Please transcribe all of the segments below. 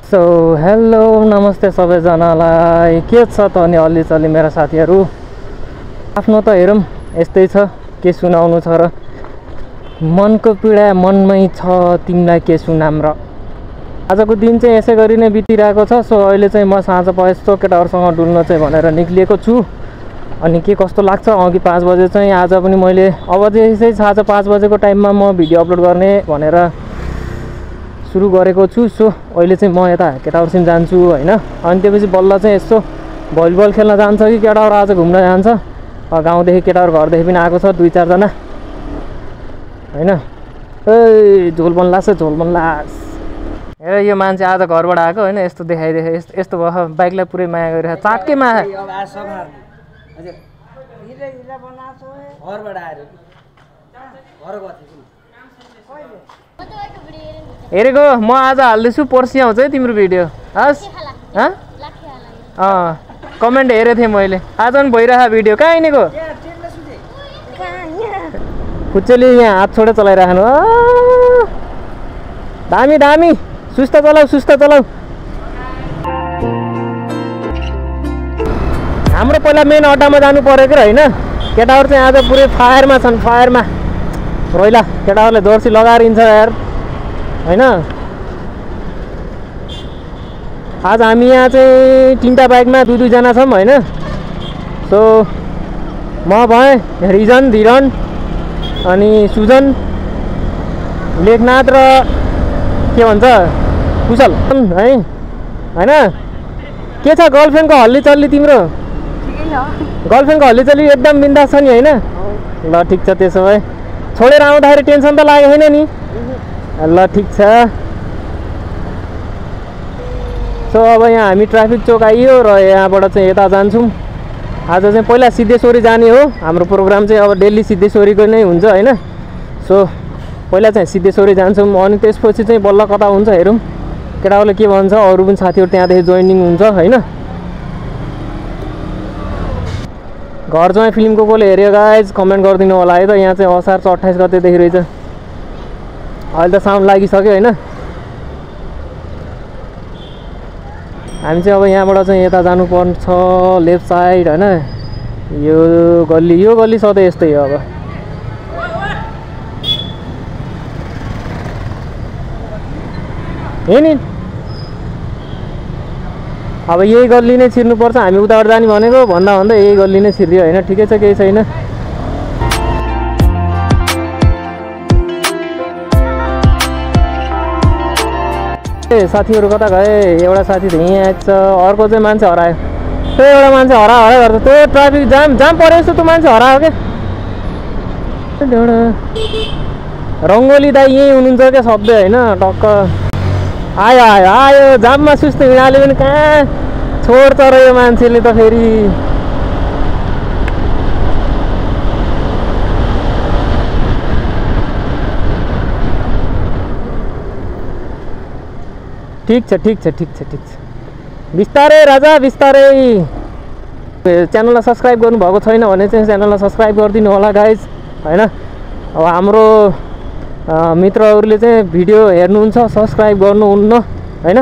So hello नमस्ते सबैजनालाई के छ त अनि अलिचलि मेरा साथीहरू आफ्नो त हेरौँ यस्तै छ के सुनाउनु छ र मनको पीडा मनमै छ तिमीलाई के सुनाम र आजको दिन चाहिँ यसै गरी नै बितिरहेको छ। सो अहिले चाहिँ म साँझ पखेँचो केटाहरूसँग डुल्न चाहिँ भनेर निक्लिएको छु। अनि के कस्तो लाग्छ अघि 5 बजे चाहिँ आज पनि मैले अब चाहिँ साँझ 5 बजेको टाइममा म भिडियो अपलोड गर्ने भनेर सुरु गरेको छु। सो अहिले चाहिँ म यता केटाहरूसँग जान्छु हैन। अनि त्यसपछि बल्ल चाहिँ यसो भलिबल खेल्न जान्छ कि केटाहरू आज घुम्न जान्छ। गाउँदेखि केटाहरू घरदेखि पनि आएको छ 2-4 जना हैन। ए झोल बनलास झोल बनलास। हेर यो मान्छे आज घरबाट आएको हैन, यस्तो देखाइदिए यस्तो भयो। बाइकलाई पुरै माया गरिरहेको चाटकै माया। हेरेको म आज हाल्दैछु, पर्सि आउँछ है तिम्रो भिडियो। हस् कमेन्ट हेरेको थिएँ मैले। आज पनि भइरहेको भिडियो कहाँ हिँडेको खुच्चेले यहाँ हात छोडे चलाइराख्नु। दामी दामी सुस्त चलाऊ सुस्त चलाऊ। हाम्रो पहिला मेन अड्डामा जानु परेको र होइन। केटाहरू चाहिँ आज पुरै फायरमा छन्, फायरमा रोइला। केटाहरूले जर्सी लगाएर हिँड्छ यार होइन। आज हामी यहाँ चाहिँ 3टा बाइकमा 2-2 जना छौँ होइन। सो म भएँ, रिजन, धिरन अनि सुजन, लेखनाथ र के भन्छ कुशल है होइन। के छ गर्लफ्रेन्डको हल्ली चल्ली तिम्रो? गर्लफ्रेन्डको हल्ली चल्ली एकदम बिन्दास छ नि होइन। ल ठिक छ, त्यसो भए छोडेर आउँदाखेरि टेन्सन त लागेको छैन नि? ल ठिक छ। सो अब यहाँ हामी ट्राफिक चौक आइयो र यहाँबाट चाहिँ यता जान्छौँ। आज चाहिँ पहिला सिद्धेश्वरी जाने हो। हाम्रो प्रोग्राम चाहिँ अब डेली सिद्धेश्वरीको नै हुन्छ होइन। सो पहिला चाहिँ सिद्धेश्वरी जान्छौँ अनि त्यसपछि चाहिँ बल्ल कता हुन्छ हेरौँ। केटाहरूले के भन्छ, अरू पनि साथीहरू त्यहाँदेखि जोइनिङ हुन्छ होइन। घर चाहिँ फिल्मको कसले हेऱ्यो गाइज कमेन्ट गरिदिनु होला है त। यहाँ चाहिँ असार 28 गतेदेखि रहेछ। अहिले त साउन्ड लागिसक्यो होइन। हामी चाहिँ अब यहाँबाट चाहिँ यता जानुपर्छ लेफ्ट साइड होइन। यो गल्ली सधैँ यस्तै हो। अब हे नि अब यही गल्ली नै छिर्नुपर्छ। हामी उताबाट जाने भनेको भन्दा भन्दा यही गल्ली नै छिर्यो होइन। ठिकै छ, केही छैन। ए साथीहरू कता गए? एउटा साथी त यहीँ आएछ, अर्को चाहिँ मान्छे हरायो। त्यो एउटा मान्छे हरायो गर्छ। त्यो ट्राफिक जाम परेको छ, त्यो मान्छे हरायो क्या। एउटा रङ्गोली दाइ यहीँ हुनुहुन्छ क्या सधैँ होइन। टक्क आयो आयो आयो जाममा सुस्त हिँडाले पनि कहाँ छोड्छ र यो मान्छेले त फेरि। ठिक छ ठिक छ ठिक छ ठिक छ, बिस्तारै राजा बिस्तारै। च्यानललाई सब्सक्राइब गर्नुभएको छैन भने चाहिँ च्यानललाई सब्सक्राइब गरिदिनु होला गाइज होइन। अब हाम्रो मित्रहरूले चाहिँ भिडियो हेर्नुहुन्छ सब्सक्राइब गर्नुहुन्न होइन।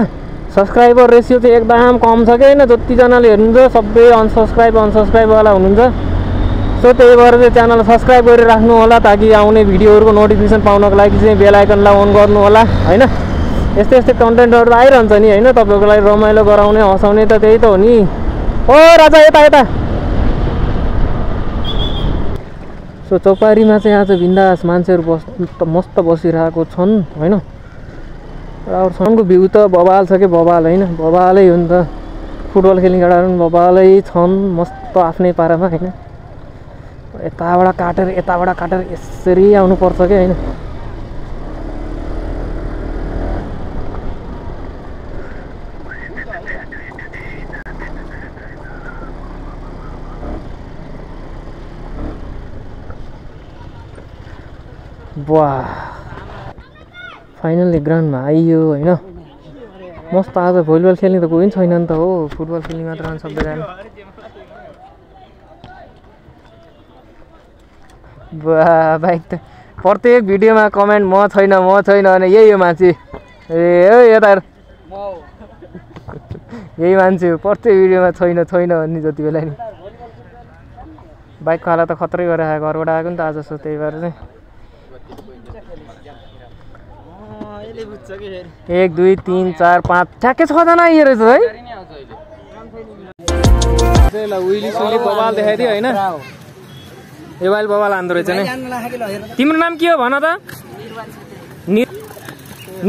सब्सक्राइबर रेसियो चाहिँ एकदम कम छ क्या होइन। जतिजनाले हेर्नुहुन्छ सबै अनसब्सक्राइबवाला हुनुहुन्छ। सो त्यही भएर चाहिँ च्यानललाई सब्सक्राइब गरेर राख्नु होला ताकि आउने भिडियोहरूको नोटिफिकेसन पाउनको लागि चाहिँ बेल आइकनलाई अन गर्नु होला होइन। यस्तै यस्तै कन्टेन्टहरू आइरहन्छ नि होइन। तपाईँको लागि रमाइलो गराउने हँसाउने त त्यही त हो नि। ओ राजा यता यता। सो चौपारीमा चाहिँ आज बिन्दास मान्छेहरू मस्त बसिरहेको छन् होइन। र सनको भ्यू त बबाल छ कि बबाल होइन। बबालै हो नि त। फुटबल खेल्ने केटाहरू पनि बबालै छन् मस्त आफ्नै पारामा होइन। यताबाट काटेर यसरी आउनुपर्छ क्या होइन। वाह फाइनली ग्राउन्डमा आइयो होइन। मस्त आज भलिबल खेल्ने त कोही पनि छैन नि त हो। फुटबल खेल्ने मात्र सबैजना। वाह बाइक त प्रत्येक भिडियोमा कमेन्ट म छैन अनि यही हो मान्छे। ए यता यही मान्छे हो प्रत्येक भिडियोमा छैन छैन भन्ने जति बेला नि बाइकको हालत त खत्रै गरेर आएको घरबाट आएको नि त आज सो त्यही भएर चाहिँ 1 2 3 4 5 ठ्याक्कै 6 जना आइए रहेछ है ल उइली सुइली बवाल देखाइदियो हैन एबाइल बवाल हान्दो रहेछ नि तिम्रो नाम के हो भन त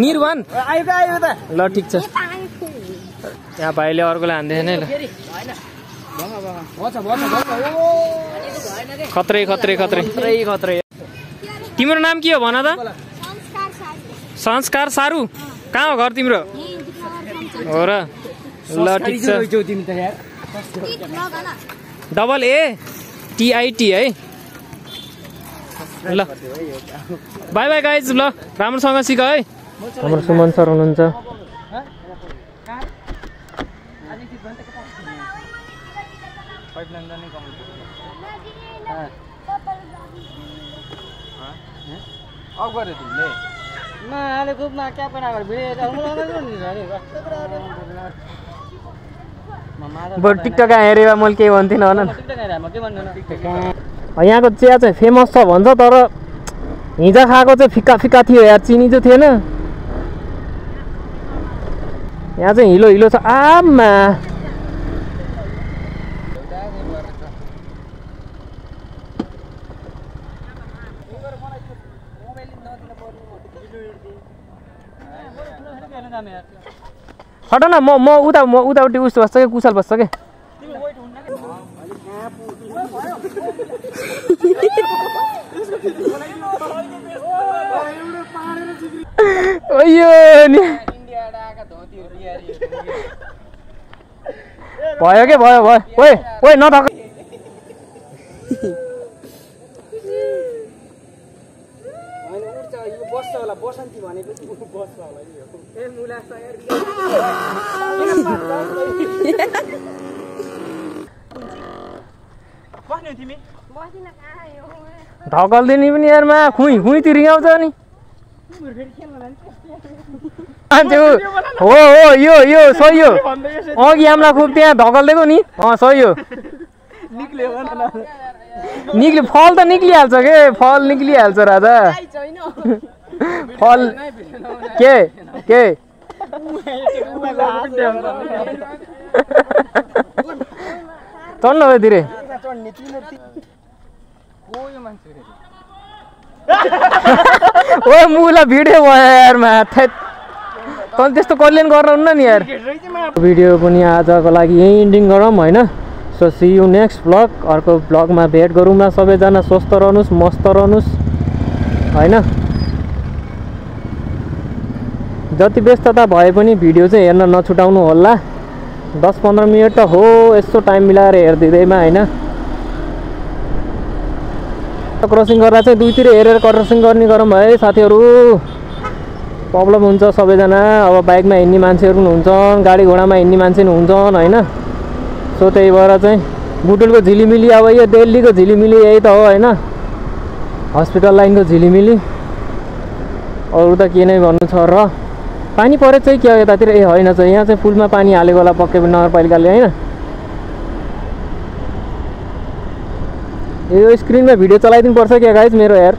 निर्वाण आयो त ल ठीक छ यहाँ भाइले अर्कोले हान्दै नै ल खत्रै खत्रै खत्रै खत्रै तिम्रो नाम के हो भन त संस्कार सारू कहाँ हो घर तिम्रो हो र ल ठीक छ डबल ए TIT है ल बाई बाई गाइज ल राम्रोसँग सिक है हाम्रो सुमन सर हुनुहुन्छ बरु टिकटक हेरेर मैले केही भन्थिनँ भन यहाँको चिया चाहिँ फेमस छ भन्छ तर हिजो खाएको चाहिँ फिक्का फिक्का थियो यार चिनी चाहिँ थिएन यहाँ चाहिँ हिलो हिलो छ आमा हट न म उतापट्टि उस्तो बस्छ क्या कुशल बस्छ क्या भयो के भयो भयो ओए ओए नधक बसन्ती भनेपछि बस्छ होला ए मुला बस्ने तिमी बस्दिन कहाँ आयो ढकल्दिनी पनि यारमा खुइ खुइ तिरिगाउँछ नि हो हो यो सही हो अघि हामीलाई खुब त्यहाँ ढकल्दिएको नि सही हो निक्ल्यो फल त निक्लिहाल्छ के फल निक्लिहाल्छ राजा फल के चढ्न भयो धेरै ओ मुला भिडियो भयो यारमा तँ त्यस्तो कल्याण गर्नुहुन्न नि यार भिडियो पनि आजको लागि यही इन्डिङ गरौँ होइन so see you next vlog अर्को ब्लगमा भेट गरौँला सबैजना स्वस्थ रहनुहोस् मस्त रहनुहोस् होइन जति व्यस्तता भए पनि भिडियो चाहिँ हेर्न नछुटाउनु होला 10-15 मिनट त हो यसो टाइम मिलाएर हेरिदिँदैमा होइन क्रसिङ गर्दा चाहिँ दुईतिर हेरेर क्रसिङ गर्ने गरौँ है साथीहरू प्रब्लम हुन्छ सबैजना अब बाइकमा हिँड्ने मान्छेहरू पनि हुन्छन् गाडी घोडामा हिँड्ने मान्छे पनि हुन्छन् होइन सो त्यही भएर चाहिँ बुटुलको झिलिमिली अब यो दिल्लीको झिलिमिली यही त हो होइन हस्पिटल लाइनको झिलिमिली अरू त के नै भन्नु छ र पानी परे चाहिँ के हो यतातिर ए होइन चाहिँ यहाँ चाहिँ पुलमा पानी हालेको होला पक्कै पनि नगरपालिकाले होइन यो स्क्रिनमा भिडियो चलाइदिनु पर्छ क्या गाइज मेरो यार